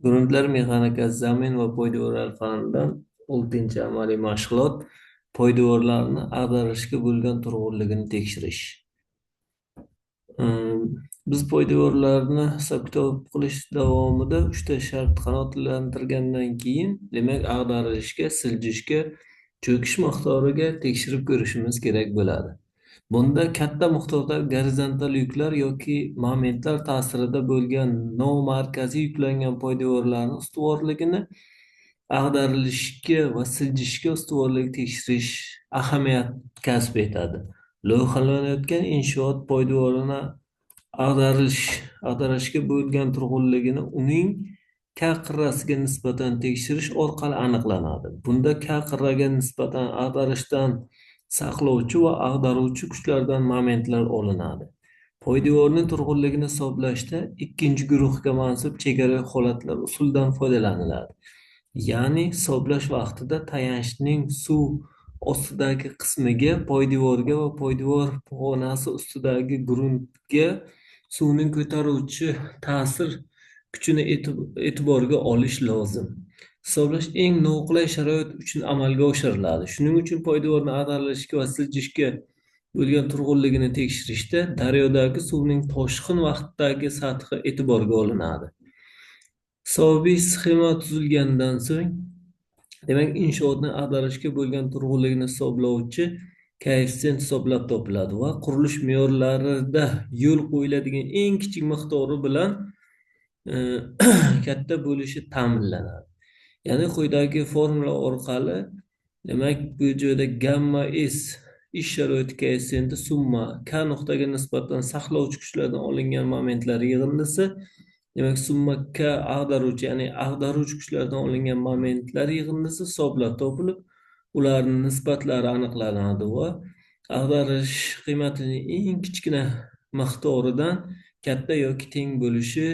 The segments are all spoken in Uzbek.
Gruntlar mexanikasi, zamin va poydevorlar fanidan 6-amaliy mashg'ulot: poydevorlarni ag'darishga bo'lgan turg'unligini tekshirish. Biz poydevorlarni hisob-kitob qilish davomida uchta shart qanoatlantirgandan keyin, demak, ag'darilishga, siljishga, cho'kish miqdoriga tekshirib ko'rishimiz kerak bo'ladi. Bunda katta miqdorda gorizontal yuklar yoki momentlar ta'sirida bo'lgan nomarkaziy yuklangan poydevorlarni ustuvorligini, ag'darilishga va siljishga ustuvorligini tekshirish ahamiyat kasb etadi. Loyihalanayotgan inshoot poydevorini ag'darilishga bo'lgan turg'unligini uning K qirrasiga nisbatan tekshirish orqali aniqlanadi. Bunda K qirraga nisbatan ag'darishdan saqlovchi va ag'daruvchi kuchlardan momentlar olinadi. Poydevorning turg'unligini hisoblashda ikkinchi guruhga mansub chegaraviy holatlar usulidan foydalaniladi. Ya'ni hisoblash vaqtida tayanchning suv ostidagi qismiga, poydevorga va poydevor pog'onasi ustidagi gruntga suvning ko'taruvchi ta'sir kuchini e'tiborga olish lozim. Hisoblash eng noqulay sharoit uchun amalga oshiriladi. Shuning uchun poydevorni ag'darilishga va siljishga bo'lgan turg'unligini tekshirishda daryodagi suvning toshqin vaqtidagi sathi e'tiborga olinadi. Hisobiy sxema tuzilgandan so'ng, demak, inshootni ag'darishga bo'lgan turg'unligini hisoblovchi koeffitsient hisoblab topiladi va qurilish me'yorlarida yo'l qo'yiladigan eng kichik miqdori bilan katta bo'lishi ta'minlanadi. Ya'ni quyidagi formula orqali, demak, bu joyda gamma s ish sharoiti koeffitsiyenti summa k nuqtaga nisbatan saqlovchi kuchlardan olingan momentlar yig'indisi, demak, summa k ag'daruvchi, ya'ni ag'daruvchi kuchlardan olingan momentlar yig'indisi hisoblab topilib, ularning nisbatlari aniqlanadi va ag'darish qiymatining eng kichkina miqdoridan katta yoki teng bo'lishi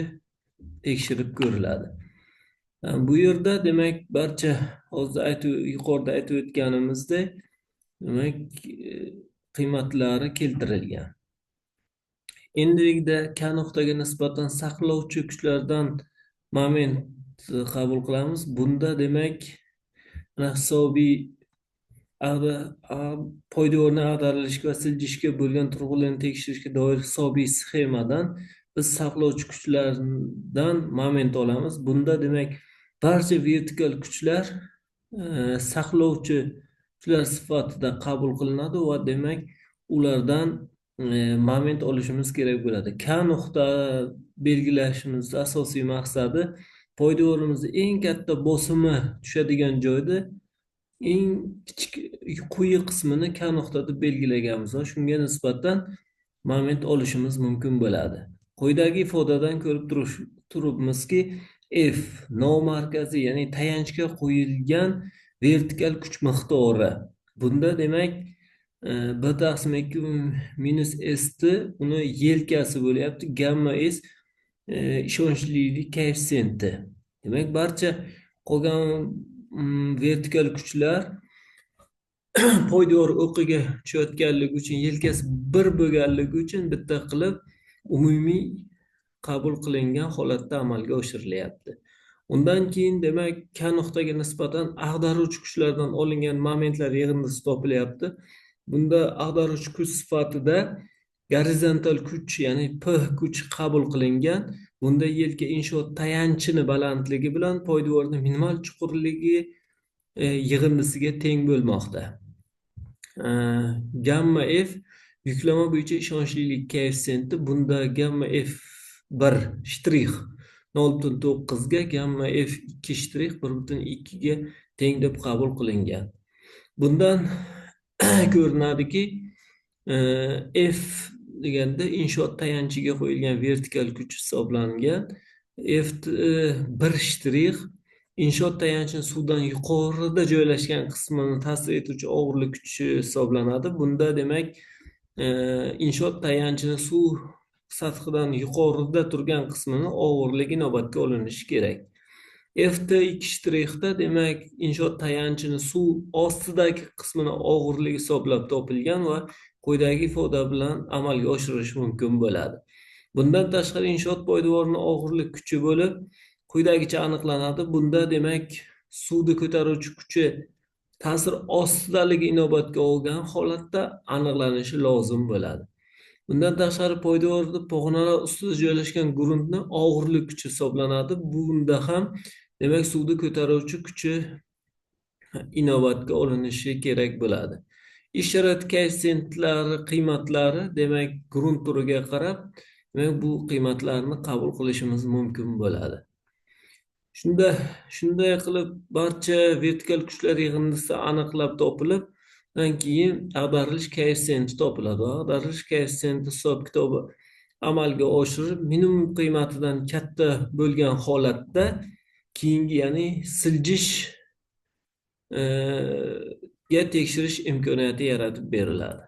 tekshirib ko'riladi. Bu yerda, demak, barcha hozir aytib, yuqorida aytib o'tganimizdek, demak, qiymatlari keltirilgan. Endilikda K nuqtaga nisbatan saqlovchi kuchlardan moment qabul qilamiz. Bunda, demak, mana hisobiy poydevorni ag'darilishga va siljishga bo'lgan turg'unligini tekshirishga doir hisobiy sxemadan biz saqlovchi kuchlardan moment olamiz. Bunda, demak, barcha vertikal kuchlar saqlovchi kuchlar sifatida qabul qilinadi va, demak, ulardan moment olishimiz kerak bo'ladi. K nuqta belgilashimiz asosiy maqsadi poydevorimizni eng katta bosimi tushadigan joyda eng kichik quyi qismini K nuqta deb belgilaganmiz va shunga nisbatan moment olishimiz mumkin bo'ladi. Quyidagi ifodadan ko'rib turibmizki, F nomarkaziy, ya'ni tayanchga qo'yilgan vertikal kuch miqdori. Bunda, demak, B taqsim 2 minus S T uni yelkasi bo'lyapti, gamma S ishonchlilik koeffitsiyenti. Demak, barcha qolgan vertikal kuchlar poydevor o'qiga tushayotganligi uchun, yelkasi bir bo'lganligi uchun bitta qilib umumiy qabul qilingan holatda amalga oshirilyapti. Undan keyin, demak, K nuqtaga nisbatan ag'daruvchi kuchlardan olingan momentlar yig'indisi topilyapti. Bunda ag'daruvchi kuch sifatida gorizontal kuch, ya'ni P kuch qabul qilingan. Bunda yelka inshoot tayanchini balandligi bilan poydevorning minimal chuqurligi yig'indisiga teng bo'lmoqda. Gamma F yuklama bo'yicha ishonchlilik koeffitsiyenti. Bunda gamma F bir shtrix 0,9ga, gamma F ikki shtrix 1,2ga teng deb qabul qilingan. Bundan ko'rinadiki, F deganda inshoot tayanchiga qo'yilgan vertikal kuch hisoblangan. F bir shtrix inshoot tayanchini suvdan yuqorida joylashgan qismini ta'sir etuvchi og'irlik kuchi hisoblanadi. Bunda, demak, inshoot tayanchini suv sathidan yuqorida turgan qismini og'irligi inobatga olinishi kerak. F T ikki shtrixda, demak, inshoot tayanchini suv ostidagi qismini og'irligi hisoblab topilgan va quyidagi ifoda bilan amalga oshirish mumkin bo'ladi. Bundan tashqari inshoot poydevorining og'irlik kuchi bo'lib, Quyidagicha aniqlanadi. Bunda demak suvni ko'taruvchi kuchi ta'sir ostidaligi inobatga olgan holatda aniqlanishi lozim bo'ladi. Bundan tashqari poydevorda pog'onalar ustida joylashgan gruntni og'irlik kuchi hisoblanadi. Bunda ham demak suvni ko'taruvchi kuchi inobatga olinishi kerak bo'ladi. Ish sharoiti koeffisiyentlari qiymatlari demak grunt turiga qarab demak bu qiymatlarni qabul qilishimiz mumkin bo'ladi. Shunday qilib barcha vertikal kuchlar yig'indisi aniqlab topilib, undan keyin ag'darilish koeffitsiyenti topiladi. Ag'darilish koeffitsiyenti hisob kitobi amalga oshirilib, minimum qiymatidan katta bo'lgan holatda keyingi, ya'ni siljish ga tekshirish imkoniyati yaratib beriladi.